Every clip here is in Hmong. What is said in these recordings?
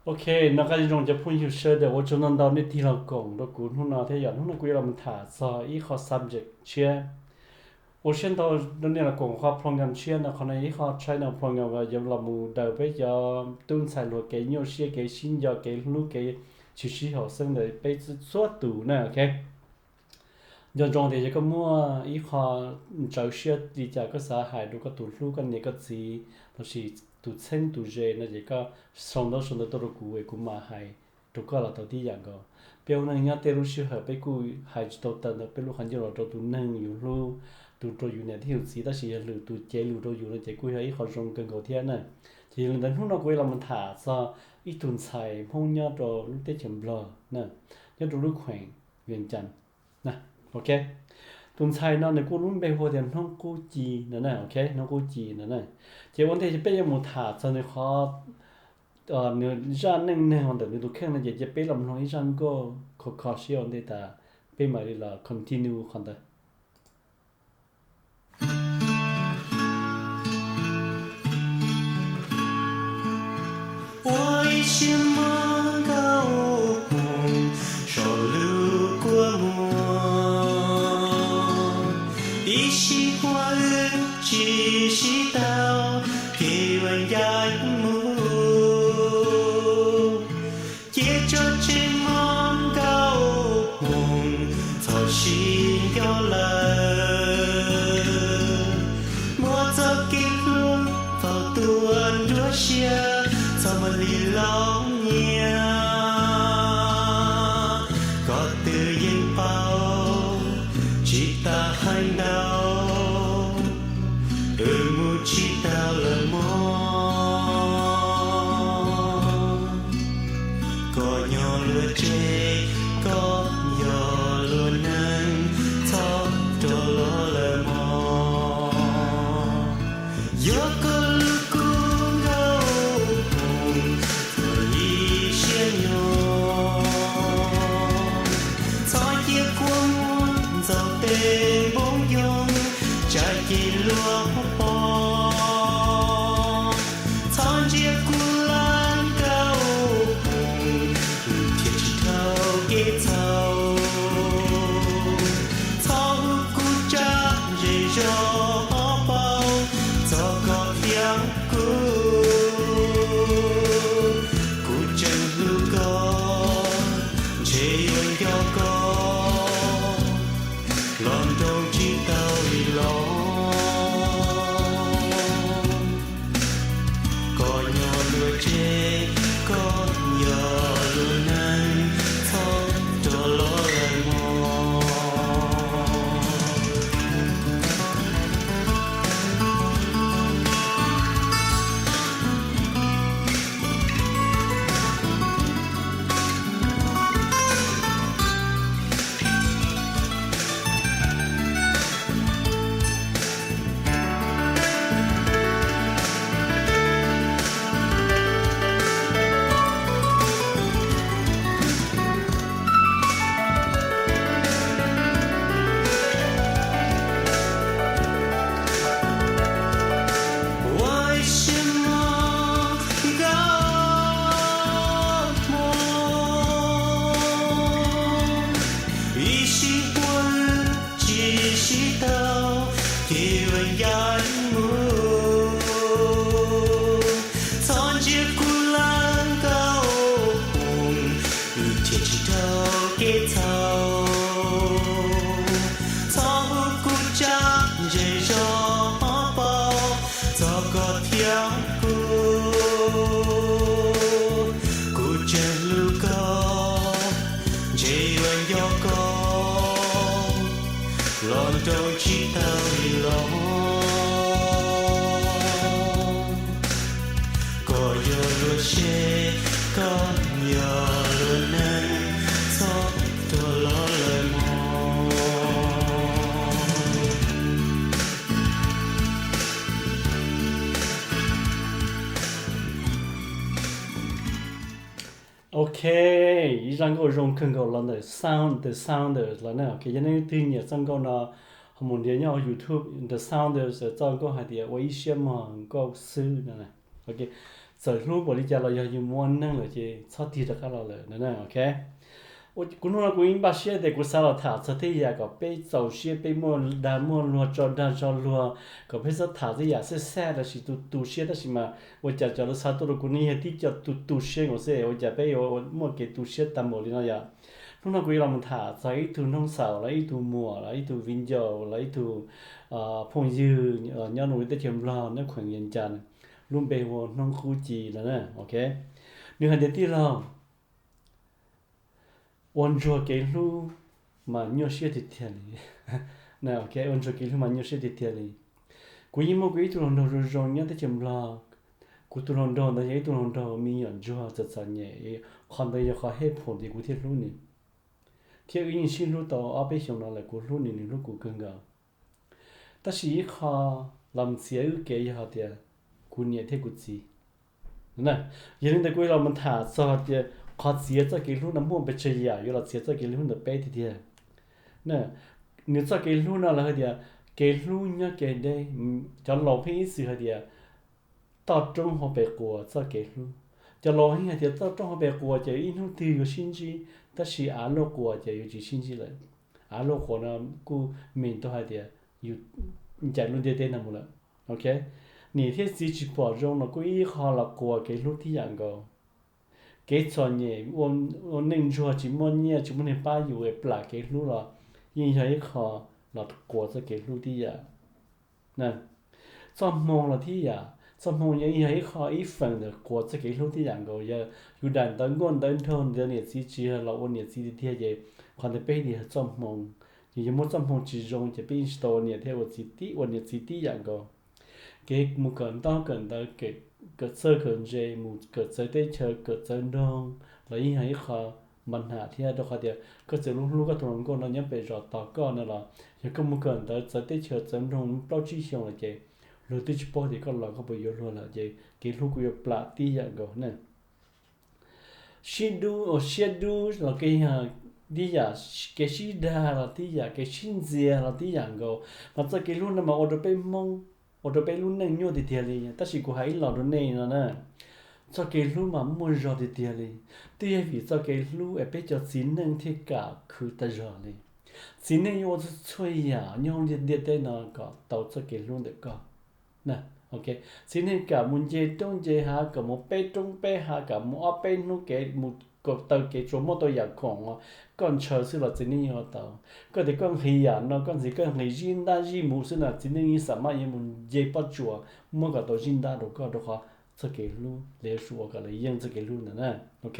Ok, noj qab nyob zoo cov phooj ywg sawv daws, ua tsaug ntau ntau nej tig los koom rau kuv hnub no thiab yom. Hnub no kuv yuav los mus tham txog ib qho subject tshiab. Ua siab ntau rau nej los koom qhov program tshiab no, qhov no ib qho channel program uas yuav los mus daws peb cov tub ntxhais hluas kev nyuaj siab, kev sib nco, kev hlub, kev tsis sib haum xeeb ntawm peb txhua tus na, ok. Nco ntsoov tias yog koj muaj ib qho ntxhov siab li cas koj xav hais rau koj tus hlub, koj niam koj txiv, lossis tus txheeb tus ze no ces koj sau ntawv sau ntawv tuaj rau kuv es kuv mam hais rau koj los tau tib yam nkaus. Peb ua neej nyob tej lub sij hawm peb kuj hais tsis tau tawm ntawm peb lub qhov ncauj los rau tus neeg yus hlub, tus rau yus niam thiab yus txiv, tab sis yog lwm tus cev lus rau yus no ces kuj yog ib qho zoo kawg nkaus thiab na. Ces yog li ntawd hnub no kuv yuav los mus tham txog ib tug ntxhais Hmoob nyob rau lub teb chaws Nplog na, nyob rau lub kheem Vias Cas na, ok. Tus ntxhais no nws kuj lub npe hu tias Hnub Qub Ci no na, ok, Hnub Qub Ci no na. Ces ua ntej peb yuav mus tham txog nws qhov, nws zaj neej neeg ntawm nws tus kheej no ces cia peb los mloog ib zaj nkauj kho kho siab ua ntej tas peb mam li los continue qhov ntawd. Ua ib siab mob nkauj hmoov saum lub kua muag, ib sij huam wb tsis sib tau, kev yuav ncaim mus. Cia tso tseg mob nkauj hmoov, txhob sib nco lawm. Muab txoj kev hlub faus tuaj nruab siab, txhob muaj li los nyiam. Koj twb yeej paub tsis tas heev ntau, wb mus tsis tau lawm mog. Koj nyob luag tsev, koj yog luag neeg, txhob rov los lawm mog. Yog koj hlub kuv nkauj hmoov, txhob ib siab nyob. Txhob cia kua muag ntxaus tej npoob yoog, tsam ces luag pom. Txhob ntsia kuv lawv nkauj hmoov, thiaj tsis dhau kev txhaum. Txhob hu kuv tsab ntsej zog hauv paus, txog koj thiab kuv. Kuv tseem hlub koj, ntshe yuav nco koj, los nrog tsis tau li los. Koj nyob luag tsev, koj yog luag neeg, txhob rov los lawm mog. Ua ib siab mob nkauj hmoov, ib sij huam wb tsis sib tau, kev yuav ncaim mus. Txhob ntsia kuv lawv nkauj hmoov, wb thiaj tsis dhau kev txhaum. Txhob hu kuv tsab ntsej zog hauv paus, txog koj thiab kuv. Kuv tseem hlub koj, ntshe yuav nco koj, los nrog tsis tau li los. Koj yog luag tsev, koj yog luag neeg, txhob rov los lawm mog. Ok, ib zaj nkauj zoo kawg nkaus los ntawm Sound, The Sounders los na. Ok, yog nej leej twg nyiam txoj nkauj no, ho mus nrhiav nyob hauv YouTube, The Sounders txoj nkauj hais tias ua ib siab mog nkauj xwb no. Ok, Txawm hlub npaum li cas los yog yus muaj neeg lawm ces txhob tig rov qab los lawm na, ok. Kuv hnub no kuv yeej npaj siab tias kuv xav los tham txog tej yam kom peb txaus siab, peb muaj dag muaj luag, tso dag tso luag, kom peb txhob tham tej yam xwj xaj tab sis tu tu siab, tab sis mas ua cas cov lus xa tuaj rau kuv ne yog tib co tu tu siab nkaus xwb, ua cas peb yuav muaj kev tu siab tag npaum li no yom? Hnub no kuv yuav los tham txog ib tug noog xaum los ib tug muam los ib tug viv ncaus los ib tug phooj ywg nyob rau teb chaws Nplog nyob khueem Yees Cas, lub npe hu ua Hnoob Qub Ci lawm na, ok. Nws hais tias tij laug, ua ntsuag kev hlub mas nyuaj siab tiag tiag li. Ua ntsuag kev hlub mas nyuaj siab tiag tiag li. Kuv yeej muaj kuv ib tug hluas nraug zoo zoo nyob teb chaws Nplog. Kuv tus hluas nraug ntawd yog ib tug hluas nraug me nyuam ntsuag txom txom nyem, qhov ntawd yog qhov hej phoom tias kuv thiaj hlub nws, thiab wb yeej sib hlub tau ob peb xyoos no lawm, kuv hlub nws, nws hlub kuv kawg nkaus. Tab sis ib qho los mus txiav wb kev yog hais tias kuv niam thiab kuv txiv. Yog li ntawd kuv los mus tham txog tias qhov txiav txoj kev hlub no muaj pes tsawg yam yuav los txiav txoj kev hlub ntawm peb tiag tiag. Nws txoj kev hlub no lawv hais tias kev hlub nyob kev deb, cov laus pheej ib txwm hais tias toj roob hauv pes quas txoj kev hlub. Cov laus yeej hais tias toj roob hauv pes quas ces ib hnub twg yuav sib ntsib, tab sis av luaj quas ces yuav tsis sib ntsib lawm. Av luaj quas no kuj mean tau hais tias yus ncaim lub ntiaj teb no mus lawm. Ok, niam thiab txiv tsis pom zoo los kuj ib qho los quas kev hlub tib yam nkaus. Kev txom nyem, ua neej ntsuag tsis muaj nyiaj tsis muaj neeg pab yus es plam kev hlub los yeej yog ib qho los quas txoj kev hlub tib yam. Txoj hmoo los tib yam, txoj hmoo yeej yog ib qho ib feem ntawm quas txoj kev hlub tib yam nkaus. Yog yus daim ntawv nkauj ntawv nraug ntawd niam txiv tsis los ua niam txiv tiag tiag ces qhov ntawd peb tias yog txoj hmoo. Yus yog muaj txoj hmoo tsis zoo ces peb yeej tsis tau ua niam thiab ua txiv tib, ua niam txiv tib yam nkaus. Kev mus kawm ntaub kawm ntawv, kawm txawj kawm ntse, mus kawm txawv teb chaws kawm txawv nroog los yeej yog ib qho npa nam thiab, rau qhov tias koj txawm hlub hlub koj tus hluas nkauj no nyob pem zos tos koj no los yog koj mus kawm ntawv txawv teb chaws txawv nroog plaub tsib xyoo lawm ces luag twb tsis paub tias koj los koj puas yuav luag lawm ces kev hlub kuj yuav plam tib yam nkaus na. Sib dub, siab dub los kev yog tib yam, kev sib dag los tib yam, kev sib ntxias los tib yam nkaus. Mas txoj kev hlub no mas ua rau peb Hmoob, ua rau peb lub neej nyuaj tiag tiag li. Tab sis kuv hais ib los rau nej no na, txoj kev hlub mas muaj zog tiag tiag li. Twb yog vim txoj kev hlub es peb cov txiv neej thiaj kam khwv tag zog li. Txiv neej yuav ua txhua txhua yam nyob hauv ntiaj teb no kom tau txoj kev hlub ntawm koj. Txiv neej kam mus nce roob nce hav, kam mus peb roob peb hav, kam mus ob peb hnub kev mus kom taw kev tsuas muab tau yam khoom koj ntshaw xwb los txiv neej yeej ua tau. Koj tias koj nqhis yam no koj nqhis, koj nqhis zib ntab zib mus xwb na txiv neej yeej xam maj yuav mus nce pob tsuas muab kom tau zib ntab rau koj, rau qhov txoj kev hlub, lawv yuav tsum ua kom lawv yeej txoj kev hlub ntawd na. Ok,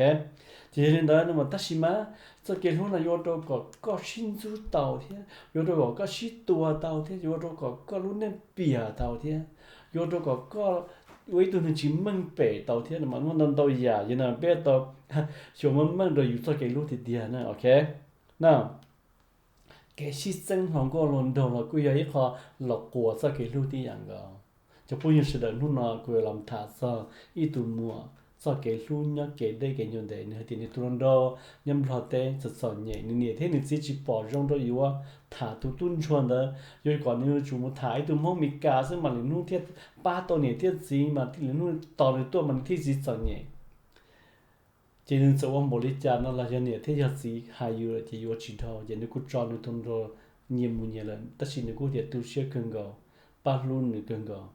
ces yog li ntawd no mas tab sis mas txoj kev hlub no yuav ua rau kom koj sib ntxub tau thiab yuav ua rau kom koj sib tua tau thiab yuav ua rau kom koj lub neej piam tau thiab yuav ua rau kom koj ua ib tug neeg tsis meej pem tau thiab no mas muaj ntau ntau yam. Yog no peb tau xyuas meej meej rau yus txoj kev hlub tiag tiag na. Ok, na, kev sib txeeb hluas nkauj hluas nraug los kuj yog ib qho los quas txoj kev hlub tib yam nkaus. Cov phooj ywg sawv daws, hnub no kuv yuav los tham txog ib tug muam txoj kev hlub nyob kev deb kev ncua ntev. Nws hais tias nws tus hluas nraug nyob Nplog teb txom txom nyem, nws niam thiab nws txiv tsis pom zoo rau yuav tham tus tub ntsuag ntawd, yuav kom nws yuav tsum mus tham ib tug Hmoob Mes Kas xwb mas lwm hnub thiaj pab tau niam thiab txiv, mas lwm hnub tos nws tuaj mas nws thiaj tsis txom nyem. Ces nws txawm ua npaum li cas no los yog niam thiab yog txiv hais yus lawm ces yuav tsis dhau, ces nws kuj tso nws tus hluas nraug nyias mus nyias lawm, tab sis nws kuj tias tu siab kawg nkaus, pab hlub nws kawg nkaus.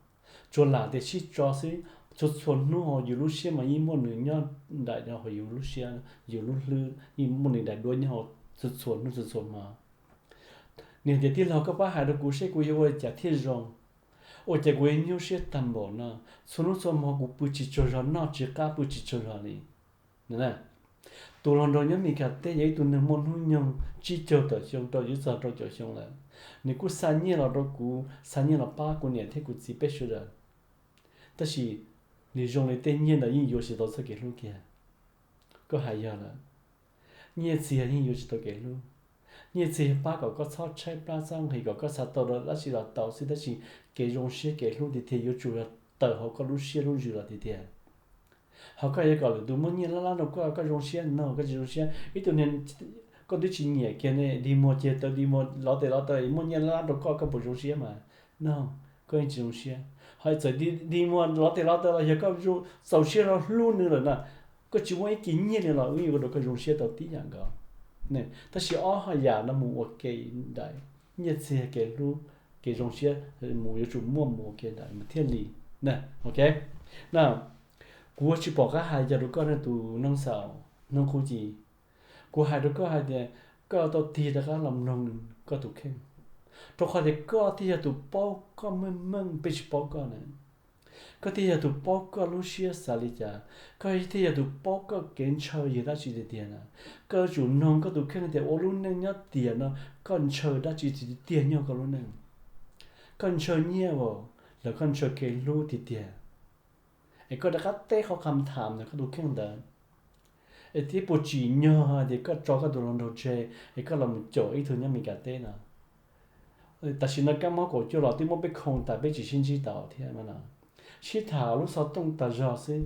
Tsuas lam tias sib tso xwb, txhua txhua hnub hauv yus lub siab mas yeej muaj nws nyob nraim no hauv yus lub siab, yus lub hlwb yeej muaj nws daim duab nyob hauv txhua txhua hnub txhua txhua hmo. Nws tias tij laug, koj pab hais rau kuv seb kuv yuav ua li cas thiaj zoo. Ua cas kuv nyuaj siab tag npaum no, txhua hnub txhua hmo kuv pw tsis tsaug zog, noj tsis qab, pw tsis tsaug zog li. Tus hluas nraug nyob Mes Kas teb yog ib tug neeg muaj hnub nyoog tsib caug tawm xyoo rau yuav txog rau caum xyoo lawm. Nws kuj xa nyiaj los rau kuv, xa nyiaj los pab kuv niam thiab kuv txiv peb sawv daws. Tab sis nws zoo li tej nyiaj ntawd yeej yuav tsis tau txoj kev hlub kiag. Koj hais yog lawm, nyiaj txiag yeej yuav tsis tau kev hlub. Nyiaj txiag yog pab kom koj txhob tshaib plab txhob nqhis, kom koj xav tau dab tsi los tau xwb, tab sis kev zoo siab kev hlub tiag tiag yuav tsum yog tawm hauv koj lub siab lub ntsws los tiag tiag. Ho koj yuav kom lwm tus muab nyiaj lab lab rau koj, koj zoo siab no, koj tsis zoo siab. Ib tug niag, koj twb tsis nyiam kiag ne, dig muag kiag tau, dig muag lov tes lov taw muab nyiaj lab lab rau koj, koj puas zoo siab mas? No, koj yeej tsis zoo siab. Ho txawm dig muag lov tes lov taw los yog koj txaus siab hlub nws lawm na, koj tsis muaj ib kis nyiaj li los wb yuav ua rau koj zoo siab tau tib yam nkaus. Tab sis ob hom yam no mus ua ke nraim, nyiaj txiag, kev hlub, kev zoo siab mus yuav tsum muaj mus ua ke nraim mas thiaj li. Ok, na, kuv tsis pom qab hais yog rau koj ne tus noog xaum, noog qhuv ci. Kuv hais rau koj hais tias koj tau tig rov qab los mloog koj tus kheej, rau qhov tias koj thiaj yog tus paub koj meej meej, peb tsis paub koj na. Koj thiaj yog tus paub koj lub siab xav li cas, koj thiaj yog tus paub koj kev ntshaw yog dab tsi tiag tiag na. Koj yuav tsum noog koj tus kheej tias ua lub neej nyob tiam no koj ntshaw dab tsi tiag tiag nyob koj lub neej. Koj ntshaw nyiaj los koj ntshaw kev hlub tiag tiag? Es koj rov qab teb qhov qha tham ntawm koj tus kheej ntawd, es thiab puas tsim nyog tias koj tso koj tus hluas nraug tseg es koj los mus caum ib tug nyob Meskas teb no? Tam sim no kab mob kaum cuaj los twb muab peb khoo tas, peb tsis sib ntsib tau thiab no. Sib tham lub xov tooj tas zog xwb,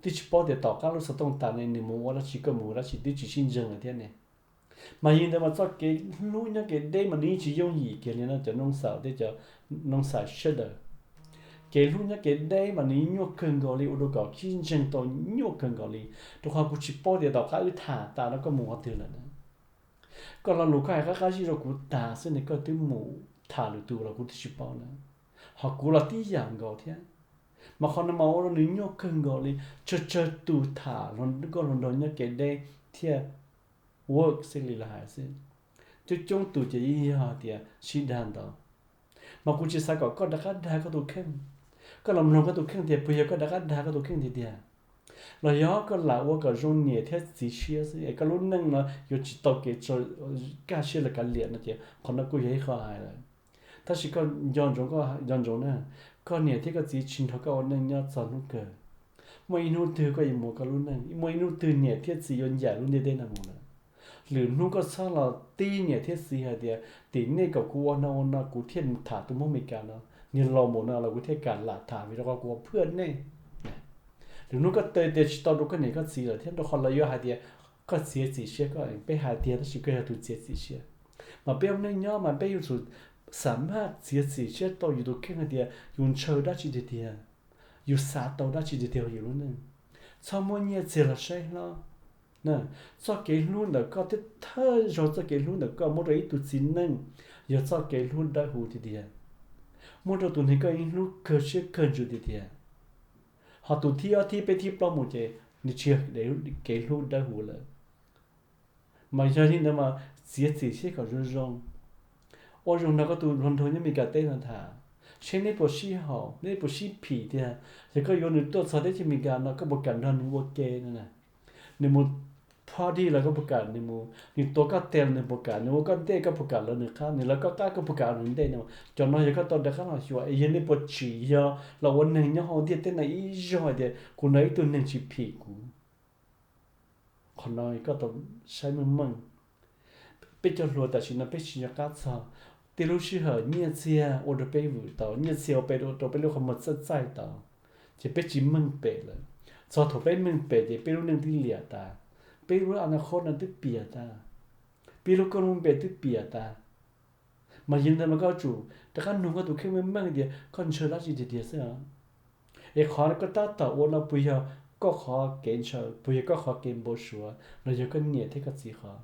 twb tsis paub tias tom qab lub xov tooj tas ne nws mus ua dab tsi, koj mus ua dab tsi, twb tsis sib ntseeg lawm thiab ne. Mas yog li ntawd mas txoj kev hlub nyob kev deb mas nws yeej tsis yooj yim kiag li no cov noog xaum thiab cov noog xaum sawv daws. Kev hlub nyob kev deb mas nws nyuaj kawg nkaus li, ua rau kom sib ntseeg tau nyuaj kawg nkaus li, rau qhov kuv tsis paub tias tom qab wb tham tas no koj mus qhov twg lawm na. Koj lo lus koj hais qab qab zib rau kuv tas xwb ne koj twb mus tham lwm tus los kuv twb tsis paub na. Ho kuv los tib yam nkaus thiab. Mas qhov no mas ua rau nws nyuaj kawg nkaus li, tsawg tsawg tus tham koj hluas nraug nyob kev deb thiaj work xwb li los hais xwb. Coob coob tus ces yeej yog tias sib dag ntau. Mas kuv tsis xav kom koj rov qab dag koj tus kheej. Koj los mloog koj tus kheej tias puas yog koj rov qab dag koj tus kheej tiag tiag, los yog koj lam ua kom zoo niam thiab txiv siab xwb es koj lub neej no yuav tsis tau kev kaj siab los kav liam no ces qhov no kuj yog ib qho hais lawm. Tab sis koj nco ntsoov, koj nco ntsoov na, koj niam thiab koj txiv tsis nrog koj ua neej nyob txog hnub kawg. Muaj ib hnub twg koj yuav mus koj lub neej, muaj ib hnub twg niam thiab txiv yuav ncaim lub ntiaj teb no mus lawm. Lwm hnub koj txhob los tib niam thiab txiv hais tias tim nej kom kuv ua no ua no kuv thiaj mus tham tus Hmoob Meskas no, niag laus npaum no los kuv thiaj kam lam tham vim rau qhov kuv ua phaj nej. Lwm hnub koj tau tias tsis tau rau koj niam koj txiv lawm thiab, rau qhov lawv yuav hais tias koj txiav txim siab, koj, peb hais tiag tab sis koj yog tus txiav txim siab. Mas peb ua neej nyob mas peb yuav tsum xam maj txiav txim siab tau yus tus kheej hais tias yus ntshaw dab tsi tiag tiag, yus xav tau dab tsi tiag tiag yus lub neej. Txhob muab nyiaj txiag los saib hlob. Txoj kev hlub ntawm koj thiab thawj zaug txoj kev hlub ntawm koj muab rau ib tug txiv neej yog txoj kev hlub dawb huv tiag tiag, muab rau tus neeg koj yeej hlub kawg siab kawg ntsws tiag tiag. Ho tus thib ob thib peb thib plaub mus ces nws tsis yog kev hlub dawb huv lawm. Mas yog li ntawd mas txiav txim siab kom zoo zoo. Ua zoo nrog koj tus hluas nraug nyob Meskas teb no tham, seb neb puas sib haum, neb puas sib phim tiag. Yog koj yuav nws tuaj txog teb chaws Meskas no koj puas kam nrog nws ua ke no? Nws mus party los koj puas kam nws mus, nws tua koj teg los nws puas kam, nws ua koj ntej koj puas kam lawv nws qab, nws lawv koj qab koj puas kam nws ntej no? Cov no yog koj tau rov qab los xyuas es yog nej puas tsim yog los ua neeg nyob hauv ntiaj teb no ib zaug hais tias kuv nrog ib tug neeg tsis phim kuv. Qhov no koj tau saib meej meej. Peb cov hluas tam sim no peb tsis nco qab txog tej lub sij hawm nyiaj txiag ua rau peb vwm tau, nyiaj txiag ua rau peb lub qhov muag txaij txaij tau, ces peb tsis meej pem lawm. Txog thaum peb meej pem ces peb lub neej twb liam tas, peb lub a na khob no twb piam tas, peb lub koob lub npe twb piam tas. Mas yog li ntawd mas koj yuav tsum rov qab nug koj tus kheej meej meej tias koj ntshaw dab tsi tiag tiag xwb os. Es qhov koj tab tom ua no puas yog koj qhov kev ntshaw, puas yog koj qhov kev npau suav los yog koj niam thiab koj txiv qhov?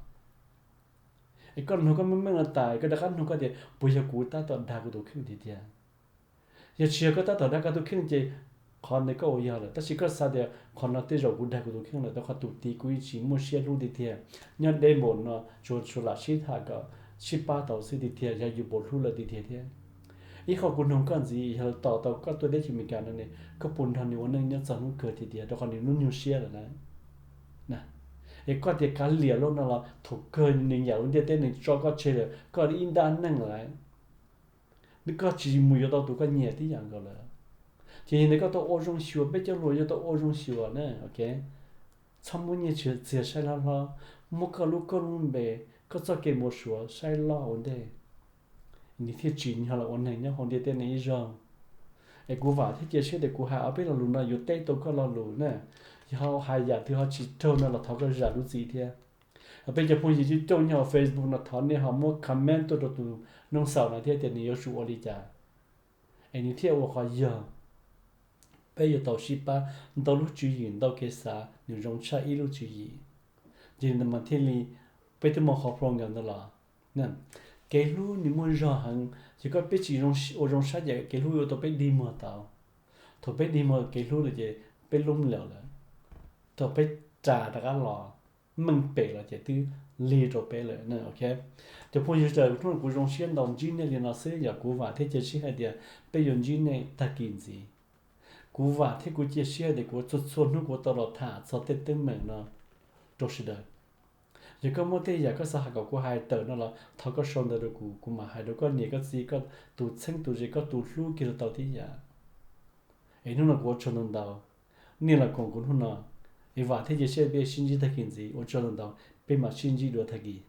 Es koj nug koj meej meej no tas koj rov qab nug koj tias puas yog kuv tab tom dag kuv tus kheej tiag tiag? Yog tsis yog koj tab tom dag koj tus kheej ces qhov ntawd koj ua yog lawm, tab sis koj xav tias qhov no tej zaum kuv dag kuv tus kheej lawm rau qhov tus tid kuv yeej tsis muaj siab hlub tiag tiag, nyob deb npaum no tsuas tsuas lam sib tham kom sib pab tau xwb tiag tiag, yog yus puas hlub lawv tiag tiag thiab. Ib qho kuv nug koj ntxiv, yog tos tau koj tuaj teb chaws Amelikas no ne, koj puas nrog nws ua neej nyob txog hnub kawg tiag tiag rau qhov nws hnub nyoog siab lawm na? Es koj tias kav liam lawm no los thaum kawg nws nyiam lub ntiaj teb nws tso koj tseg lawm, koj ib nrab neej lawm, koj tsis mus yuav tau tus koj nyiam tib yam nkaus lawm. Ces yog li ntawd koj tau ua zoo xyuas, peb cov hluas yuav tau ua zoo xyuas na. Txhob muab nyiaj txiag saib hlob hlob, muab koj lub koob lub npe, koj txoj kev npau suav saib loj ua ntej, nws thiaj tsim nyog los ua neeg nyob hauv ntiaj teb no ib zaug. Es kuv vam thiab cia siab tias kuv hais ob peb lo lus no yuav teb tau koj lo lus na. Yog hais yam twg ho tsis raug no los thov koj zam lub txim thiab. Peb cov phooj ywg coob coob nyob hauv Facebook no thov nej ho muab comment tuaj rau tus noog xaum no thiab tias nws yuav tsum ua li cas. Es nws thiaj ua qhov yog peb yuav tau sib pab ntau lub tswv yim, ntau kev xav nws zoo tshaj ib lub tswv yim. Ces mas thiaj li peb twb muaj qhov problem nkawd ntawd los. Kev hlub nws muaj zog heev, ces koj peb tsis ua zoo saib ces kev hlub yuav ua tau peb dig muag tau. Thaum peb dig muag kev hlub lawm ces peb lub lawm lawm. Thaum peb ras rov qab los meej pem los ces twb lig rau peb lawm. Cov phooj ywg sawv daws, hnub no kuv zoo siab ntau ntsib nej li no xwb, yog kuv vam thiab cia siab hais tias peb yuav ntsib nej tag kis ntxiv. Kuv vam thiab kuv cia siab hais tias kuv txhua txhua hnub kuv tau los tham txog tej teeb meem no rau sawv daws. Yog koj muaj tej yam koj xav hais kom kuv hais tawm no los thov koj sau ntawv rau kuv, kuv mam hais rau koj niam koj txiv, koj tus txheeb tus ze, koj tus hlub kiag los tau thiab yam. Es hnub no kuv ua tsaug ntau ntau, nej los koom kuv hnub no, es vam thiab cia siab peb sib ntsib tag kis ntxiv. Ua tsaug ntau ntau, peb mam sib ntsib dua tag kis.